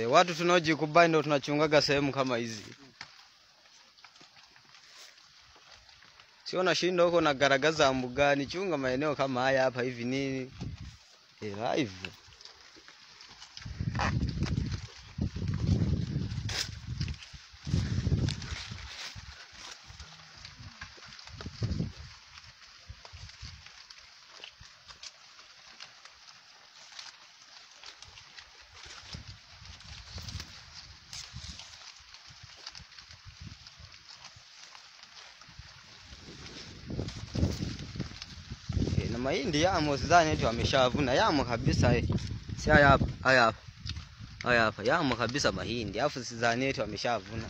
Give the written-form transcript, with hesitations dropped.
Watu tunaojikubali ndio tunachungaga sehemu kama hizi. Sio nashinda huko na garagaza mbugani, chunga maeneo kama haya hapa hivi nini. Live. Na mahindi yamo sidhani eti wameshavuna, yamo kabisa. Si haya hapa, haya hapa. Haya hapa yamo kabisa mahindi. Alafu sidhani eti wameshavuna.